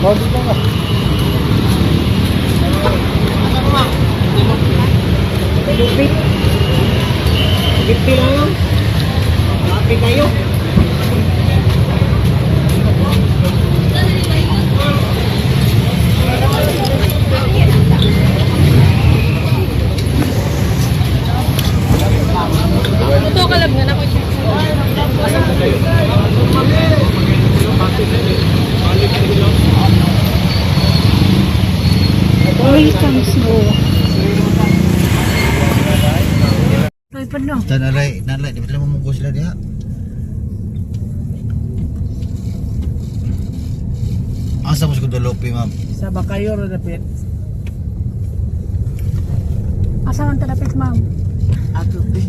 Oh, dito na. Lupit. 50 lang yun. Happy kayo. Ito kalab nga na ko. Uy, kang snow. Uy, pa no. Tanalay, nalay, di ba sila mamungko sila diha? Asa mo sa Guadalupe, ma'am? Sa Bakayor na dapit. Asa man talapit, ma'am? Ato eh.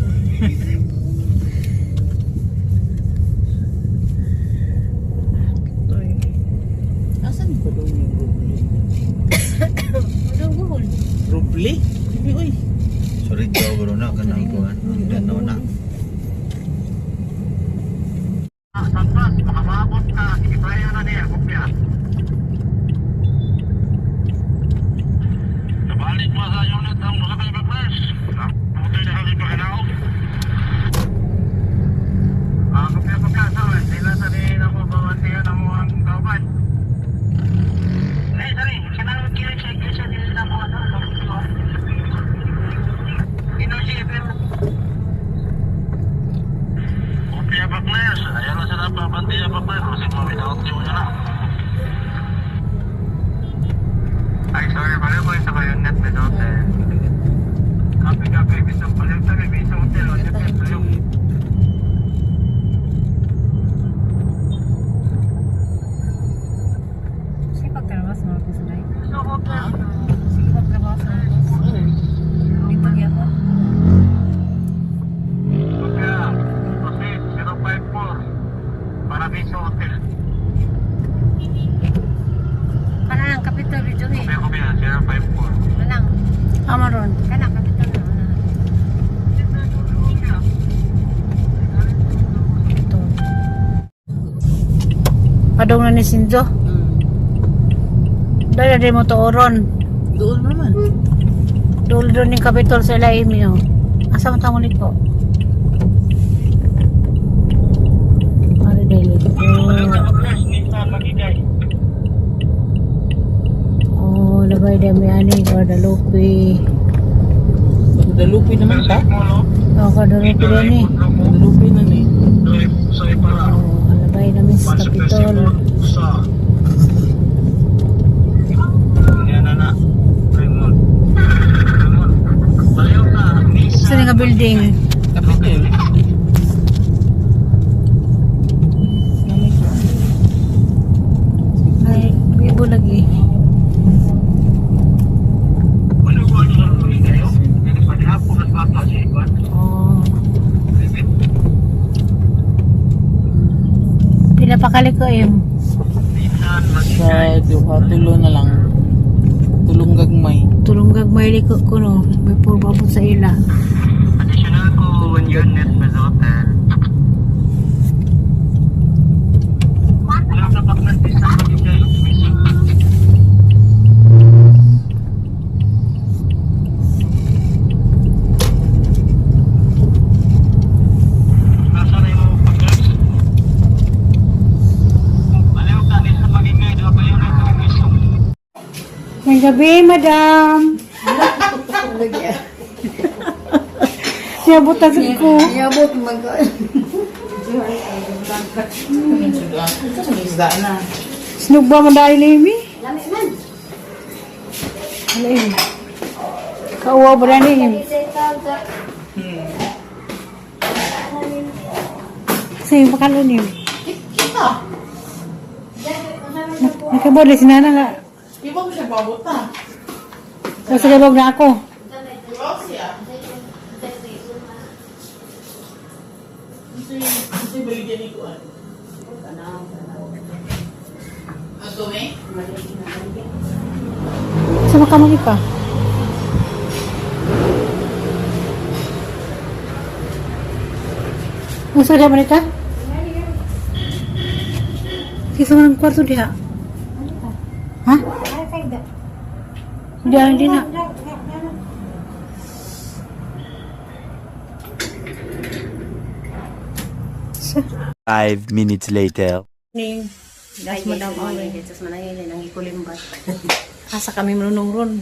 Uy. Asan ko doon yung ruble? Ano guhol? Ruble? Hindi oy. Sorry, daw bro na kanang kuan. Dano na. Balik mo sa unit ang mga papers. Naputoy na kami pagkanaog. Ah, kopya kopya sa sila sa din ako bawantihan ang mga kauban. Eh, sorry, kailangan ko check sa nila mo ano. Ino siya pero Kopya papers. Ayan na sila pabantihan papers. Kasi mawidawat yung na. Ay, sorry, balik ko sa kayo net with hotel. Copy, copy, bisong palit kami, bisong hotel, hotel, hotel. Sige pagtrabaho sa mga kusunay. Sige pagtrabaho sa mga kusunay. Dito gyapon. Kaya, proceed, 054, para bisong hotel. Kanang kapitol video eh. Kopya, kopya, 054. Kanang. Amaron. Kanang kapitol na. Una. Ito. Padong na ni Sinzo. Dahil na mo tuoron. Doon naman. Dulo doon yung kapitol sa Ilaimi. Oh. Asa mo tang ulit ko? Ano dahil ito? Nissan, magigay. Oh, labay dami ani Guadalupe. Guadalupe naman ta. Oh, Guadalupe doon eh. Guadalupe na ni. Sa ipara. Oh, labay namin sa kapitol. Sa. Yan na na. Raymond. Raymond. Baliw na. Nissan. Sa nga building? Kapitol. Ay, bibo lagi. Ano ko ano lang ulit kayo? Paghapon at bata siya iban. Oh. Pila pa kaliko im. Nissan, Sa duha tulo na lang. Tulong gagmay. Tulong gagmay liko ko no. Before paabot sa ila. Additional ko one unit with hotel. Wala ka pa ng Nissan magigay. Nasa na yung pag-drive? Baliw ka, Nissan magigay. Duha pa unit ang mismo. May gabi, madam. Niabot agad ko. Niabot man ka. Ito sa isda na. Snog ba mo dahil Amy? Lami man. Wala yun. Kauwaw ba na ni Sa yung pakalon yun. Kita. Nakabod si nana nga. Iba ko siya pabuta. Kasi kabog na ako. Iba siya. Kasi baligyan ni Kuan. Ato eh? Sa makamali pa. Gusto ka man ita? Kisa man ang kwarto diha. Ha? Hindi, hindi na. 5 minutes later. Ning, Ay, Madam Owen. Jesus manangilin ang ikulimbat. Asa kami manunong ron.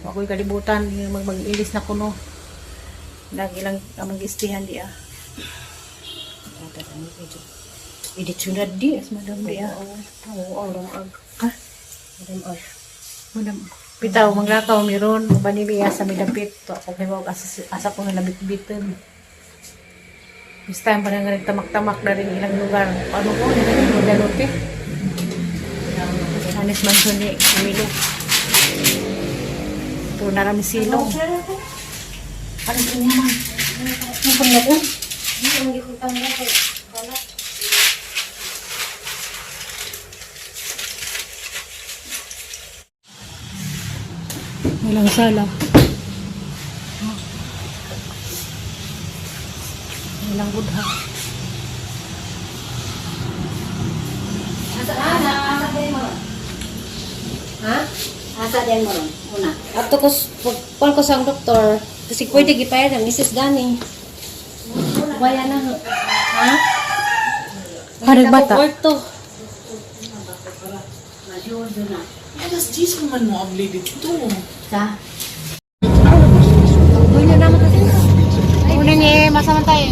Ako'y kalibutan, yung mag-ilis na kuno. Lagi lang amang gistihan di ah. Edit sunod di, as madam di ah. Oo, ang ramag. Ha? Ramag. Madam. Bitaw, maglakaw meron, mabanimiya sa midapit. To ako kay wag asa asa ko nalabit-bitin. This time pa nga nagtamak-tamak na rin ilang lugar. Paano ko? Hindi na magdalote. Anis man ni Emilio. Ito na rami silong. Ano ito niya man? Ano pang lagun? Walang sala. Walang gudha. Ha? Asa din mo ron? Una. Ato ko, pagkuhan ko sa doktor, kasi pwede gipayag ang Mrs. Gani. Wala na. Ha? Parang bata. Orto. Alas 10 man mo abli dito. Sa? Una niya, masaman tayo.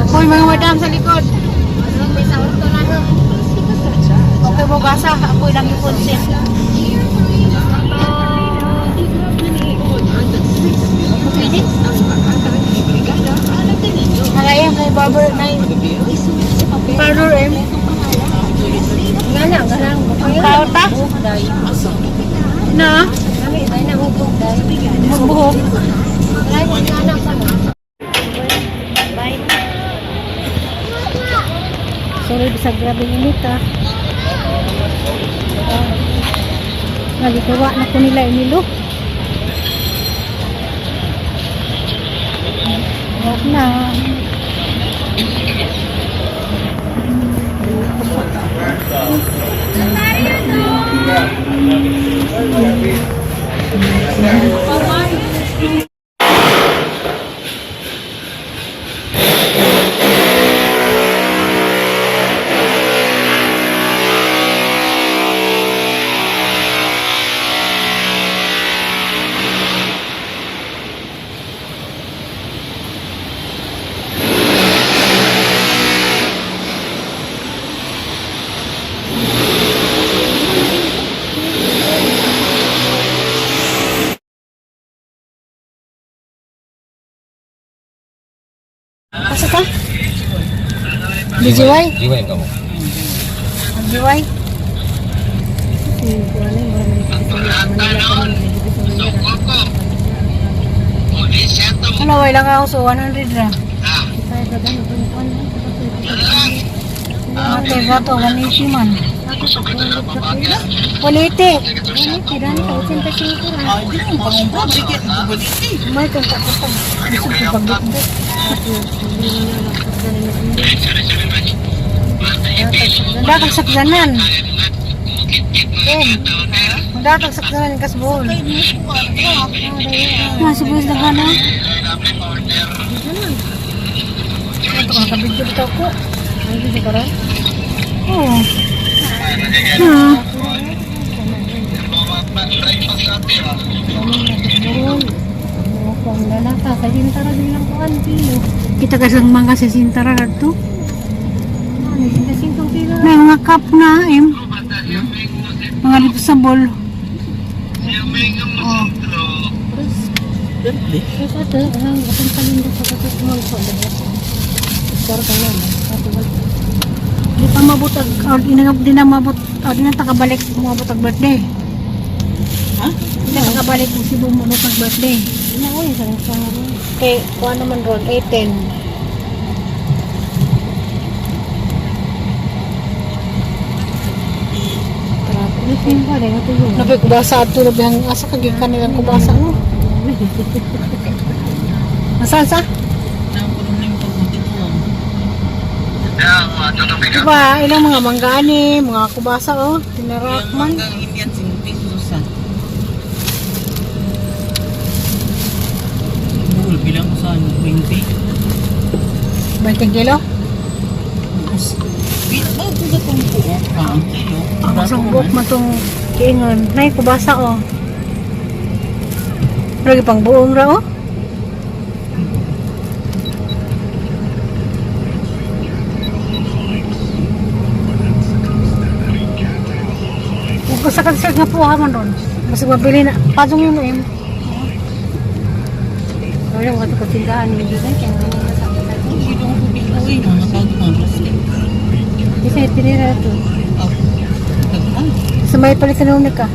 Hoy, mga madam sa likod. Okay mo gasa, ako lang yung konsin. Nagayam kay barber na Parlor M. Gana, gana. Tao ta? Na? Ay, na, hubog, dahil. Magbuhok. Ay, gana pa. Bye. Sorry, bisag grabe init ah. Nagikawa na ko nila Emilio. Wag na. Asa ka? DJY? DJY ka mo. DJY? Wala, wala lang ako. So, 100 ra. Ate, gato, 180 man. 180! 180, dani ka, 85 ra. Ay, di mo pangumpra. Sige, balik. May kang takutan. Gusto ko pagbitbit. Datag sakdanan. Em. Datag sakdanan kasbol. Na subos na gana. Ito ka nakabidyo bitaw ko. Ay, video ka ron? Oo. Na. Kung lalaka, sa sintara din lang ko ang kilo. Kita ka sang mga sa sintara kadto. Ano, 85 kilo. May mga cup na em. Mga disposable. Oh. Terus ate, ang akong palindot sa katot mo ko, diba? Sure ka na, ate, wala. Di pa mabot ag or di na di na mabot or di na takabalik mabot ag birthday. Ha? Di na takabalik mo Cebu mabot ag birthday. Ano ko yung sa Kay kuha naman ron 8:10. Nabi kubasa ato labi ang asa ka gikan nilang kubasa no. Asa asa? Napuno na yung pagmutikuan. Diba, ilang mga manggaani, mga kubasa oh, tinarak man. Hanggang Indian sing pesos ah. Buhol bilang ko sa ano, 20. 20 kilo? Bilang ko sa itong buo. Ah, ang kilo. Ang sangbok man tong kiingon. Nay, kubasa oh. Lagi pang buong ra oh. Kung sa kansir nga po man ron. Mas mabili na. Pajong yung mo. Wala mo ko tindahan ni Juday kaya nga nga sa Ang kilo ko bilang ko eh. Mga tawag mga plastic. Di sa tinira to. Oh, daghan. Sa may palitan ni ka.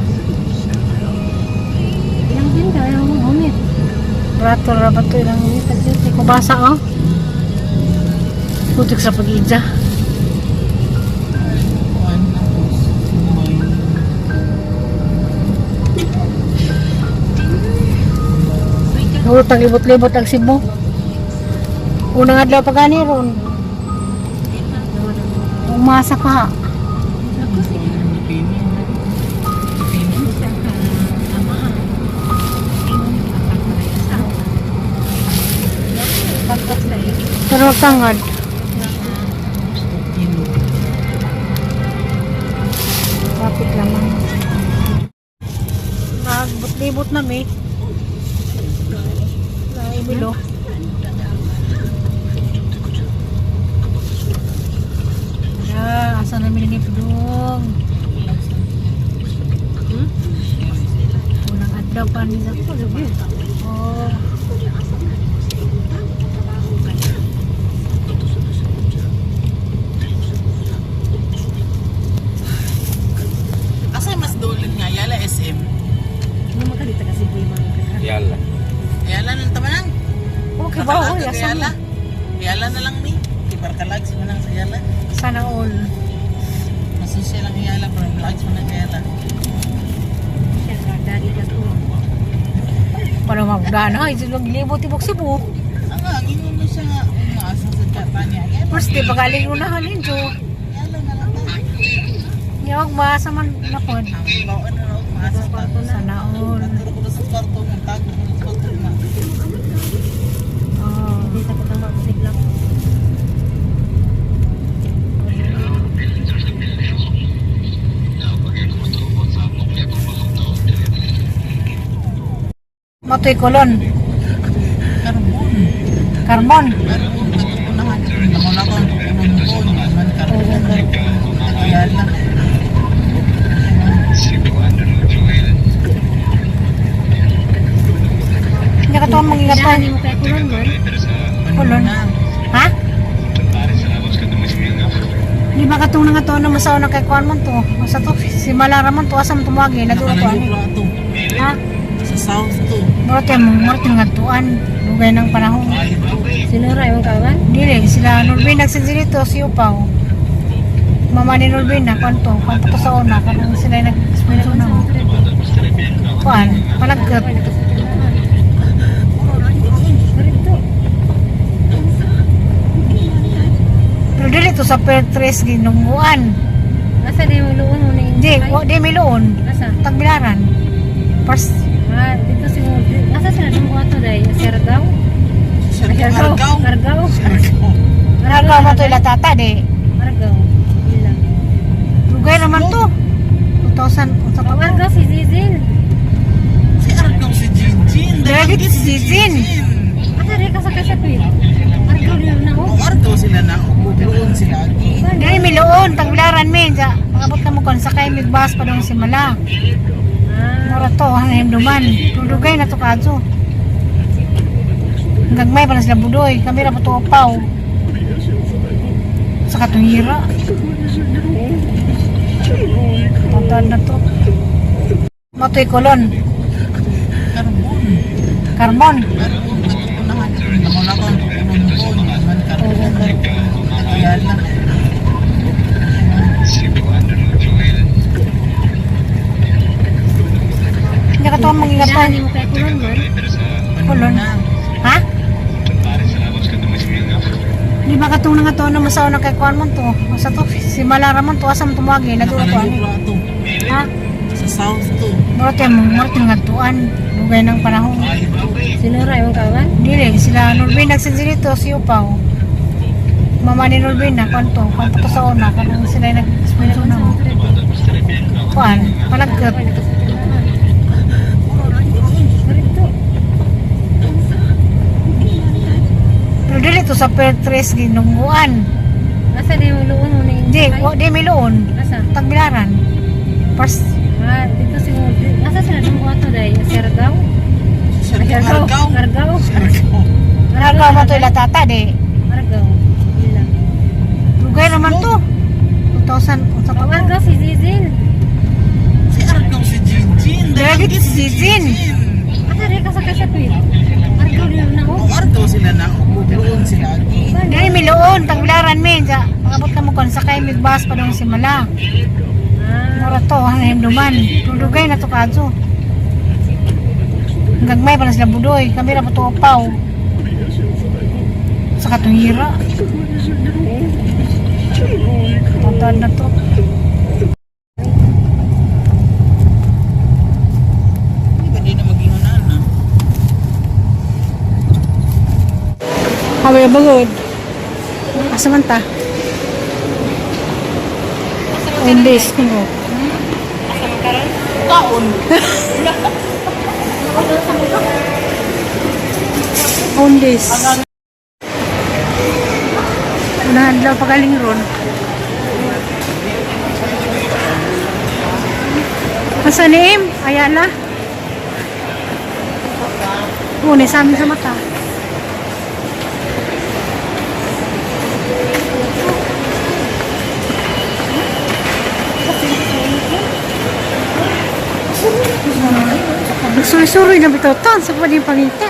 Ilang din ka ang humit. Brato ra ba to ilang kubasa oh. Putik sa pag-idya. Kuan, tapos, may Nurot ang libot-libot ang Cebu. Unang adlaw pa gani ron. Umasa pa. Pero tangad. Traffic lamang. Nagbot-libot na mi. Naimilo. Ya, asa namin ni Pudong. Hmm? Unang adlaw pa ni Oh. Asa mas dulot nga? Yala SM. Ano man ka dito kasi buhay mga ka. Yala. Yala nang tamanang. Okay ba? Oh, asa Yala. Yala na lang mi. Kibarkalag si manang sa Yala. Sana all. Masisya lang Yala pero vlogs mo na Yala. Siya ka dali ka to. Para mabudaan ha, ito lang libot ibok Cebu. Ang ang ingon mo siya nga umaasa sa Japan niya. Yala. First day pagaling unahan ninyo. Yala na lang ta. Yawag maasa man na pod. Ang baon na raw maasa ta. Sana all. Nagturo ko sa kwarto mo tago ko sa kwarto na. Oh. Hindi sa katama sigla. Matoy kolon. Karbon. Karmon. Karbon katupunahan. Ako na ko ang tupunan ko. Man karbon. Yala. Hindi ka to mangingatan. Tindahan mo kay kulon man. Kulon. Ha? Di ba katong nga to na masaw na kay kuan man to? Masa to si Malara man to asa man tumagi na to Nakalayo ani. pa to. Ha? Sa south to. Murot yung murot yung ngatuan dugay ng panahon. Sinura imong kawan? Dili sila Nulvin nagsinsi dito si Upaw. Mama ni Nulvin na kuan to, kuan pa to sa una kanang sila yung nag-sponsor na mo. Kuan, palagkat. Pero dili to sa per tres ginunguan. Asa di mo luon mo na Di, wa di miluon. Asa? Tagbilaran. First Ah, dito si Asa sila nung ato dai? Siargao? Siargao. Argao. Siargao. Argao mo to ila tata di. Argao. Ila. Dugay naman to. 2000 unsa pa Oh, to? Argao si Zizin. Si Argao si Jinjin. Grabe si Jinjin. Asa di ka sa kasapit? Argao na na O Argao sila na. Doon sila. Agi. Dili miluon tagbilaran mi. Ja, Pangabot na mo kon sakay mig bus pa dong si Mala. Ah, Mura to ang himduman. Dugay na to kadto. Gagmay pa na sila budoy. Kami ra pa to upaw. Sa katungira. Tandaan na to. Matoy kolon. Karbon. Karmon. Karbon katupunahan. Ako na ko ang tupunan ko. Man karbon. Yala. Hindi ka to mangingatan. tindahan mo kay kulon man. Kulon. Ha? Di ba Di ba katong nga to na masaw na kay kuan man to? Asa to? Si Malara man to asa man tumagi na to Nakalayo ani. pa ito. Ha? Sa south to. Mura tayo mura tayo nga tuan. Dugay ng panahon. Sinura yung kawan? Dili sila Nulvin nagsinsi dito si Upaw. Mama ni Nulvin na kuan to, kuan pa to sa una kanang sila yung nag-sponsor na mo. Kuan, palagkat. Pero dili to sa Pertres ginungguan. Asa di yung luon mo na yung Di, wa di miluon. Asa? Tagbilaran. First Ah, dito si Asa sila nung ato dai? Siargao? Siargao. Argao. Siargao. Argao mo to ila tata di. Argao. Ila. Dugay naman to. 2000 unsa pa Oh, ba? Argao si Zizin. Si Argao si Jinjin. Dalagit si Jinjin. Asa di ka sa kasya kuy? Argao din na O oh. Argao sila na. Ugloon sila. Dili miluon tagbilaran mi ja. Makabot na mo kon sakay mig bus pa dong simala. Ah, Mura to ang himduman. Dugay na to kadto. Gagmay pa na sila budoy. Kami ra pa to upaw. Sa katungira. Tandaan na to. Hindi ba di na mag-ingunan na? Hawa bagod. Asa man ta? Undes kuno. asa man karon? Taon. Undes. Unahan daw pagaling ron. Asa ni Im? Ayala. Ngunit sa amin sa mata. Nagsuroy-suroy na bitaw tan sa pwede yung pangita.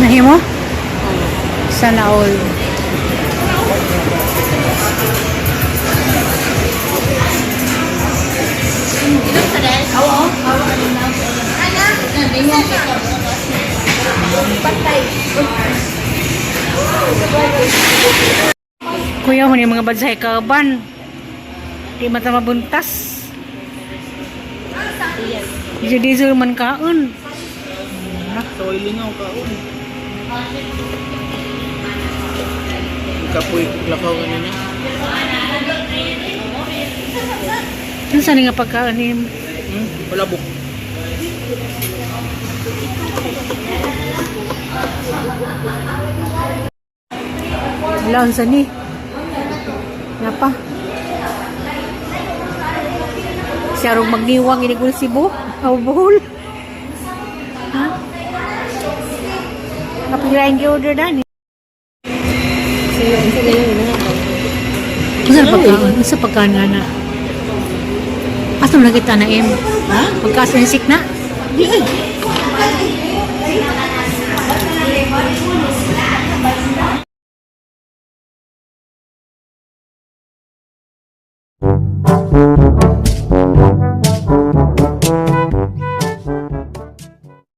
Nahimo? Sana all. Kuya, huni mga badsay kaban. Di mata mabuntas. Diesel man kaon. Sa lingaw kaon. Kapoy lakaw kanina. Ano saan nga pagkaon ni Wala buk. Wala, unsa ni? Napa? Siya rong magniwang inigul Cebu. Aw, Bohol. Ha? Kapag yung order dani. Sila sila yung una. Unsa pagkaon? Unsa pagkaon nga na? Asa mo nakita na em? Ha? Pagkaon sa na? Di ay.